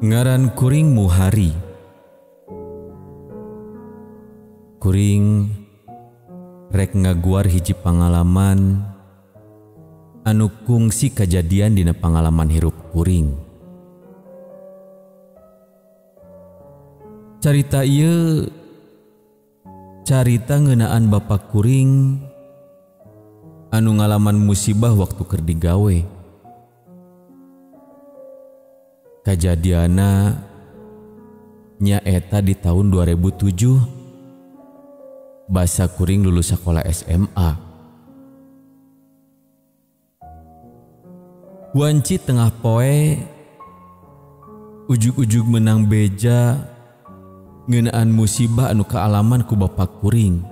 Ngaran kuring Muhari. Kuring rek ngaguar hiji pangalaman anu kungsi kajadian dina pangalaman hirup kuring. Carita ieu carita ngeunaan bapak kuring anu ngalaman musibah waktu keur digawe. Kajadiana nyaeta di tahun 2007 basa kuring lulus sekolah SMA. Wanci tengah poe ujug-ujug menang beja ngeunaan musibah anu kaalaman ku bapak kuring.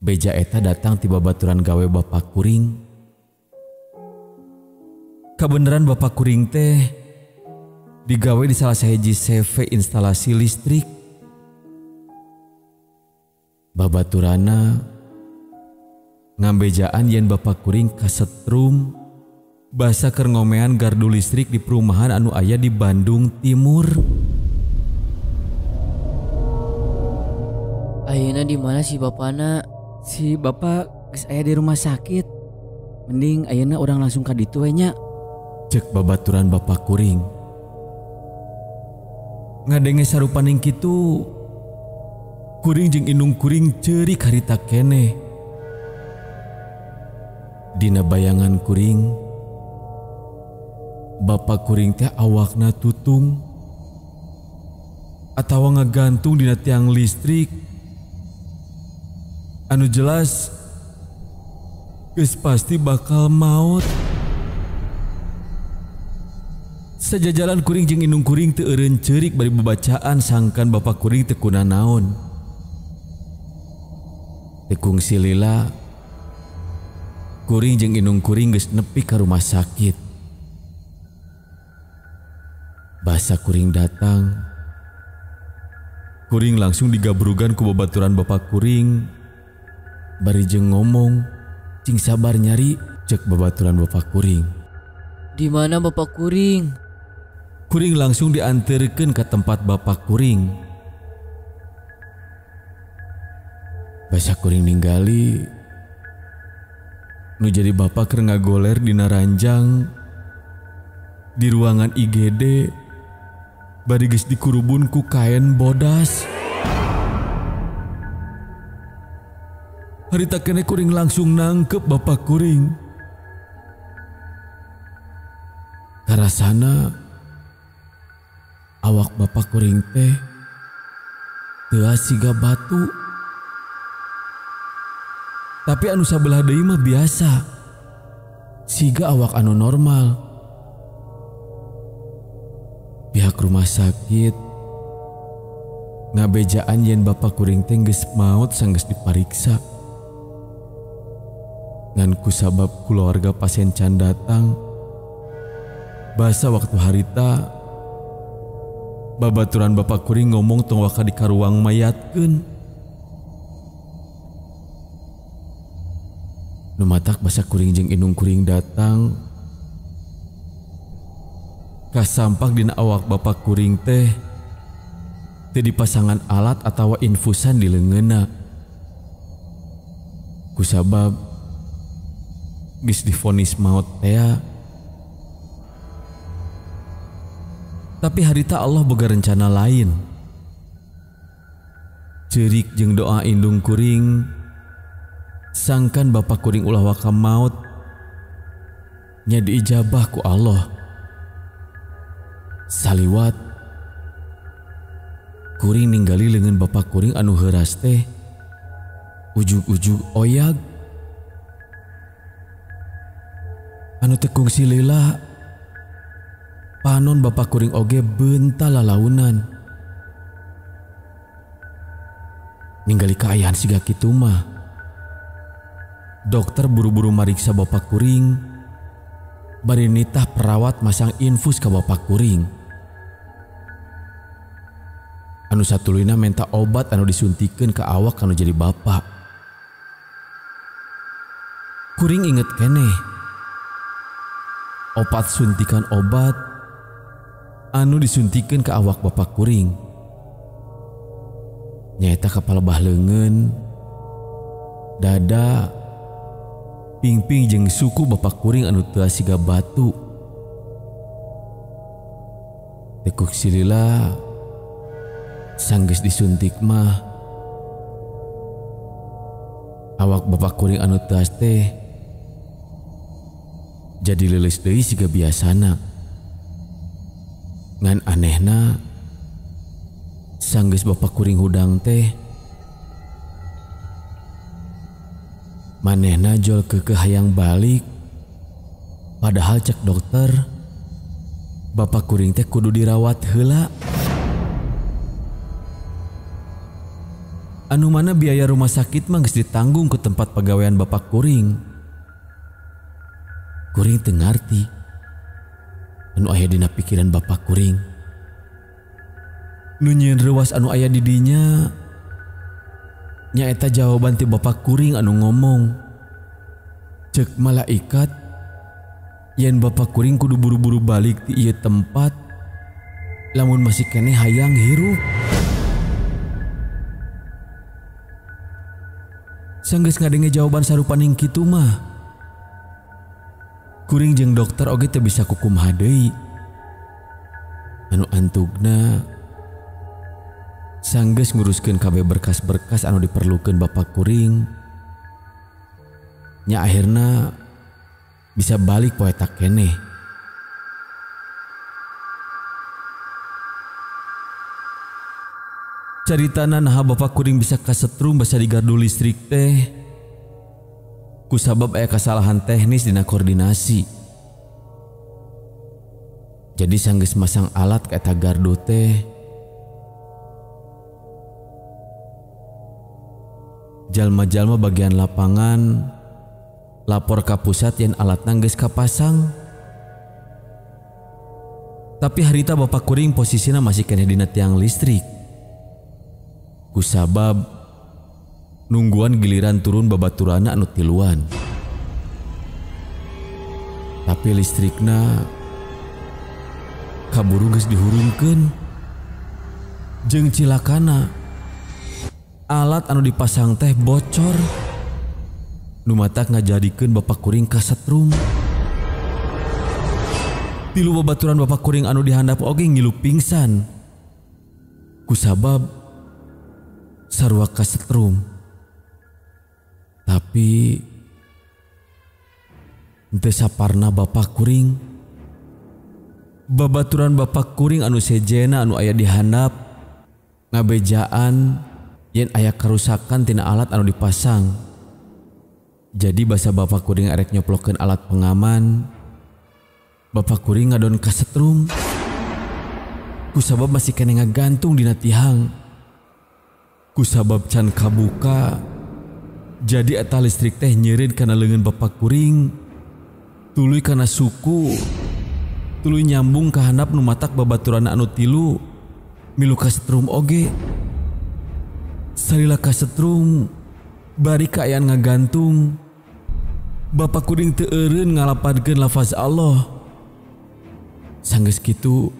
Beja eta datang ti babaturan gawe bapak kuring. Kabeneran bapak kuring teh digawe di salah sahiji CV instalasi listrik. Babaturana ngambejaan yen bapak kuring kasetrum basa keur ngomean gardu listrik di perumahan anu aya di Bandung Timur. Ayeuna di mana si bapana? Si bapak geus aya di rumah sakit. Mending ayeuna urang langsung ka ditu we nya. Cek babaturan bapak kuring. Ngadenge sarupaning kitu, kuring jeung indung kuring ceurik harita keneh. Dina bayangan kuring, bapak kuring teh awakna tutung atawa ngagantung dina tiang listrik. Anu jelas geus pasti bakal maot. Sajajalan kuring jeung indung kuring teu eureun ceurik bari babacaan sangkan bapak kuring teu kunanaon. Teu kungsi lila kuring jeung indung kuring geus nepi ka rumah sakit. Basa kuring datang, kuring langsung digabrugan ku babaturan bapak kuring bari jeung ngomong, "Cing sabar nyari," cek babaturan bapak kuring. Di mana bapak kuring? Kuring langsung diantarkan ke tempat bapak kuring. Basa kuring ninggali nu jadi bapak keur ngagoler dina ranjang di ruangan IGD bari geus dikurubun ku kain bodas. Harita keneh kuring langsung nangkep bapak kuring. Karasana awak bapak kuring teh teu siga batu. Tapi anu sabelah deui mah biasa, siga awak anu normal. Pihak rumah sakit ngabejaan yen bapak kuring teh geus maot sanggeus dipariksa. Ngan kusabab keluarga pasien can datang, basa waktu harita babaturan bapak kuring ngomong tong waka di karuang mayatkeun. Nu matak basa kuring jeung indung kuring datang, kasampak dina awak bapak kuring teh teu dipasangan alat atawa infusan di leungeunna. Kusabab geus divonis maot tea. Tapi harita Allah boga rencana lain. Ceurik jeung doa indung kuring sangkan bapak kuring ulah waka maut nya diijabah ku Allah. Saliwat kuring ninggali leungeun bapak kuring anu heuras teh ujug-ujug oyag. Anu teu kungsi lila panon bapak kuring oge bental lalaunan. Ninggali kaayaan siga kitu mah, dokter buru-buru mariksa bapak kuring bari nitah perawat masang infus ka bapak kuring. Anu satuluyna menta obat anu disuntikeun ka awak anu jadi bapak. Kuring inget keneh, opat suntikan obat anu disuntikkeun ka awak bapak kuring. Nyaeta kapala bah leungeun, dada, pingping jeung suku bapak kuring anu teu siga batu. Tekuk silila sanggeus disuntik mah awak bapak kuring anu teuas teh jadi leuleus deui siga biasana. Ngan anehna sanggeus bapak kuring hudang teh manehna jol keukeuh hayang balik, padahal cek dokter bapak kuring teh kudu dirawat heula. Anu mana biaya rumah sakit mah geus ditanggung ke tempat pagawean bapak kuring. Kuring teu ngarti anu aya dina pikiran bapak kuring. Nu nyieun reuwas anu aya di dinya nyaeta jawaban ti bapak kuring anu ngomong, cek malaikat yen bapak kuring kudu buru-buru balik ti ieu tempat lamun masih keneh hayang hirup. Sanggeus ngadenge jawaban sarupaning kitu mah kuring jeung dokter oge teu bisa kukumaha deui. Anu antugna sanggeus nguruskeun kabeh berkas-berkas anu diperlukeun bapak kuring, nya akhirna bisa balik poe tak keneh. Caritana naha bapak kuring bisa kasetrum basa di gardu listrik teh kusabab aya kasalahan teknis dina koordinasi. Jadi sanggeus masang alat ka eta gardu teh, jalma-jalma bagian lapangan lapor ka pusat yen alatna geus kapasang. Tapi harita bapak kuring posisina masih keneh dina tiang listrik. Kusabab nungguan giliran turun babaturana anu tiluan. Tapi listrikna kaburu geus dihurungkeun. Jeung cilakana alat anu dipasang teh bocor. Nu matak ngajadikeun bapak kuring kasetrum. Tilu babaturan bapak kuring anu dihandap oge ngilu pingsan. Kusabab sarua kasetrum. Tapi teu saparna bapak kuring. Babaturan bapak kuring anu sejena anu aya dihandap ngabejaan yen aya kerusakan tina alat anu dipasang. Jadi basa bapak kuring arek nyoplokeun alat pengaman, bapak kuring ngadon kasetrum. Kusabab masih keneh ngagantung dina tihang. Kusabab can kabuka, jadi eta listrik teh nyeureun kana leungeun bapak kuring, tuluy kana suku, tuluy nyambung ka handap nu matak babaturanna anu tilu milu kasetrum oge. Salila kasetrum bari kaayaan ngagantung, bapak kuring teu eureun ngalapadkeun lafaz Allah. Sanggeus kitu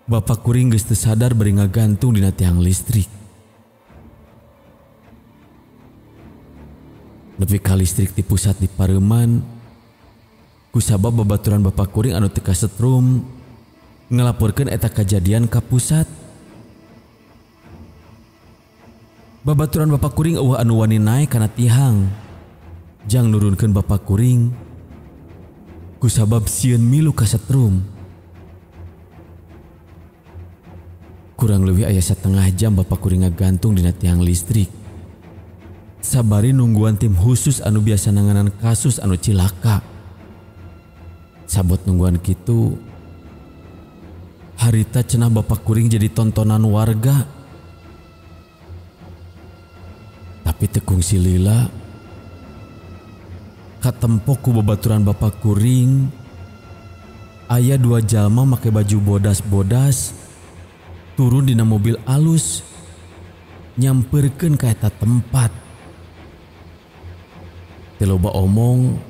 bapak kuring geus teu sadar bari ngagantung dina tiang listrik. Nepi ka listrik ti pusat di pareuman, kusabab babaturan bapak kuring anu teu kasetrum ngalaporkeun eta kajadian ka pusat. Babaturan bapak kuring eueuh anu wani naek kana tihang jang nurunkeun bapak kuring kusabab sieun milu kasetrum. Kurang leuwih aya setengah jam bapak kuring ngagantung dina tiang listrik. Sabari nungguan tim khusus anu biasa nanganan kasus anu cilaka. Sabot nungguan kitu, harita cenah bapak kuring jadi tontonan warga. Tapi tekung silila katempok ku babaturan bapak kuring aya dua jalma make baju bodas-bodas turun dina mobil alus nyamperkeun ka eta tempat. Teu loba omong,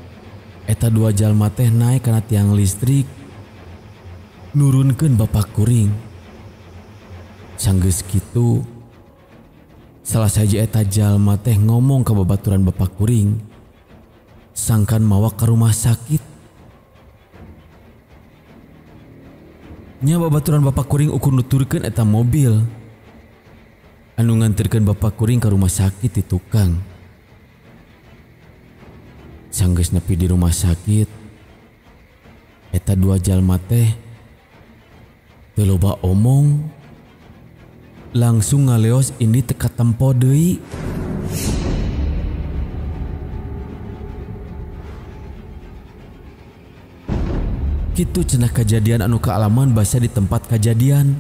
eta dua jalma teh naek kana tiang listrik Nurunkeun bapak kuring. Sanggeus kitu salah sahiji eta jalma teh ngomong ka babaturan bapak kuring sangkan mawa ka rumah sakit. Nya babaturan bapak kuring ukur nuturkeun eta mobil anu nganterkeun bapak kuring ka rumah sakit di tukang. Sanggeus nepi di rumah sakit eta dua jalma teh teu loba omong, langsung ngaleos indi teka tempo deui. Kitu cenah kajadian anu kaalaman basa di tempat kajadian.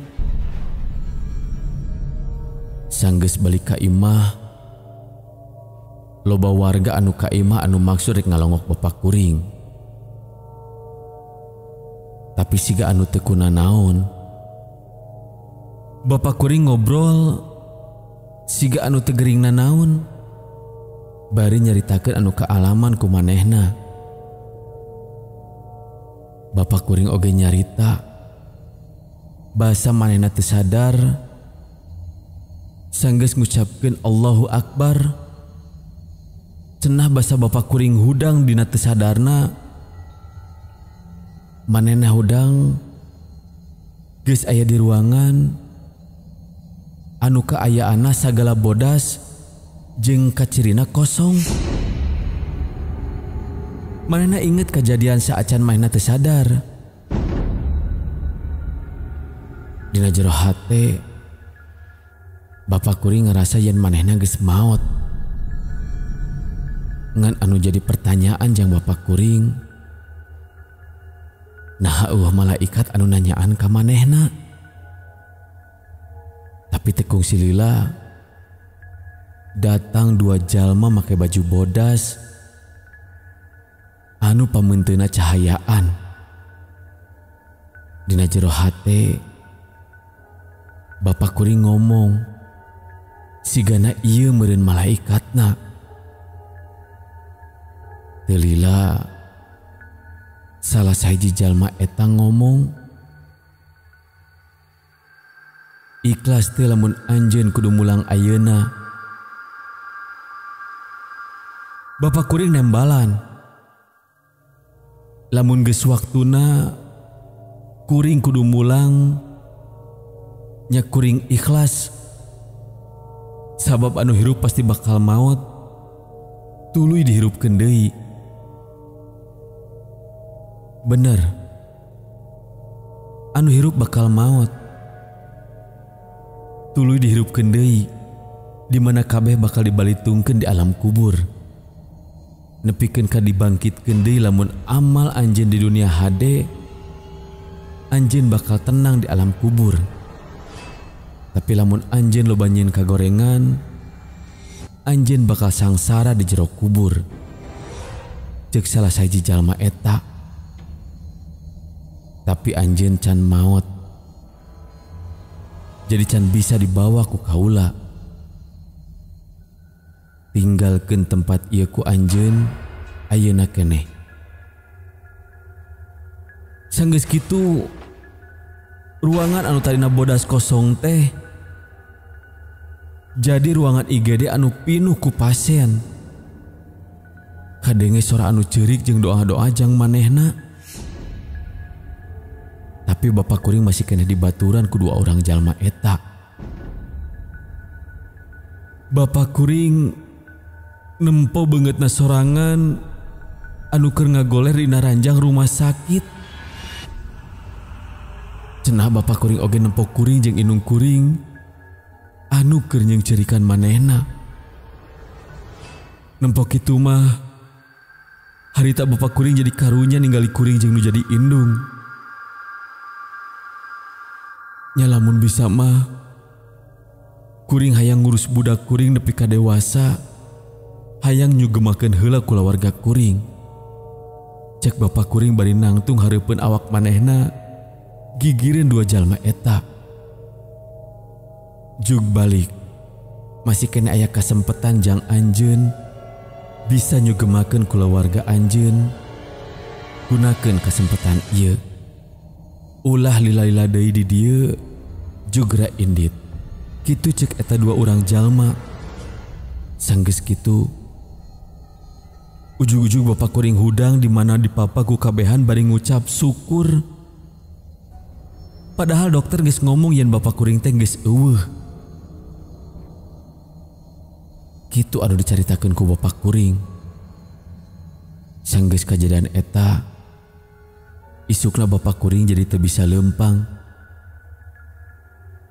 Sanggeus balik ka imah, loba warga anu ka imah anu maksud rek ngalongok bapak kuring. Tapi siga anu teu kunanaon. Bapak kuring ngobrol siga anu teu gering nanaon. Bari nyaritakeun anu kaalaman ku manehna. Bapak kuring oge nyarita basa manehna teu sadar sanggeus ngucapkeun Allahu Akbar. Cenah basa bapak kuring hudang dina teu sadarna. Manehna hudang geus aya di ruangan anu kaayaanna sagala bodas jeung kacirina kosong. Manehna inget kejadian saacan manehna teu sadar. Dina jero hate bapak kuring ngerasa yen manehna geus maot. Ngan anu jadi pertanyaan jang bapak kuring, naha eueuh malaikat anu nanyaan ka manehna. Tapi tekung silila datang dua jalma make baju bodas anu pamunteuna cahayaan. Dina jero hate bapak kuring ngomong sigana ieu meureun malaikatna. Teu lila salah sahiji jalma eta ngomong, ikhlas teh lamun anjeun kudu mulang ayeuna. Bapak kuring nembalan, lamun geus waktuna kuring kudu mulang nya kuring ikhlas. Sabab anu hirup pasti bakal maot, tuluy dihirupkeun deui. Bener, anu hirup bakal maot, tuluy dihirupkeun deui, di mana kabeh bakal dibalitungkeun di alam kubur. Nepikeun ka dibangkitkeun deui lamun amal anjeun di dunia hade, anjeun bakal tenang di alam kubur. Tapi lamun anjeun loba nyieun kagorengan, anjeun bakal sangsara di jero kubur. Ceuk salah sahiji jalma eta. Tapi anjeun can maot, jadi can bisa dibawa ku kaula. Tinggalkeun tempat ieu ku anjeun ayeuna keneh. Sanggeus kitu ruangan anu tadina bodas kosong teh jadi ruangan IGD anu pinuh ku pasien. Kadenge sora anu ceurik jeung doa-doa jang manehna. Tapi bapak kuring masih keneh dibaturan ku dua orang jalma eta. Bapak kuring nempo beungeutna sorangan anu keur ngagoler dina ranjang rumah sakit. Cenah bapak kuring oge nempo kuring jeung indung kuring anu keur nyeungceurikan manehna. Nempo kitu mah harita bapak kuring jadi karunya ningali kuring jeung nu jadi indung. Nya lamun bisa mah kuring hayang ngurus budak kuring nepi ka dewasa, hayang nyugemakeun heula kulawarga kuring. Cek bapak kuring bari nangtung hareupeun awak manehna gigireun dua jalma eta. Jug balik masih kene aya kasempetan jang anjeun bisa nyugemakeun kulawarga anjeun, gunakeun kasempetan ieu. Ulah lila-lila deui di dieu jugra indit. Kitu cek eta dua urang jalma. Sanggeus kitu ujug-ujug bapak kuring hudang di mana dipapa ku kabehan bari ngucap syukur. Padahal dokter geus ngomong yen bapak kuring teh geus eueuh. Kitu anu dicaritakeun ku bapak kuring. Sanggeus kajadian eta, isukna bapak kuring jadi teu bisa leumpang.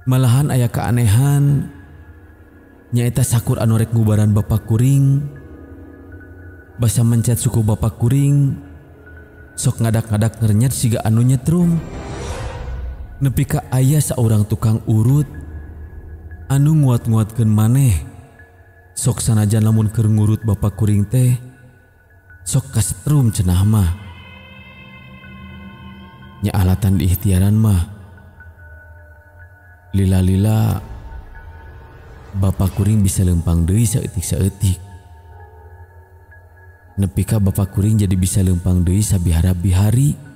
Malahan aya keanehan, nyaeta sakur anu rek ngubaran bapak kuring, basa mencet suku bapak kuring, sok ngadak-ngadak ngernyet siga anu nyetrum. Nepi ka aya saurang tukang urut anu nguat-nguatkeun maneh, sok sanajan lamun keur ngurut bapak kuring teh sok kasetrum cenah mah. Nya alatan diikhtiaran mah lila-lila bapak kuring bisa lempang deui saeutik-saeutik. Nepi ka bapak kuring jadi bisa lempang deui sabihara-bihari.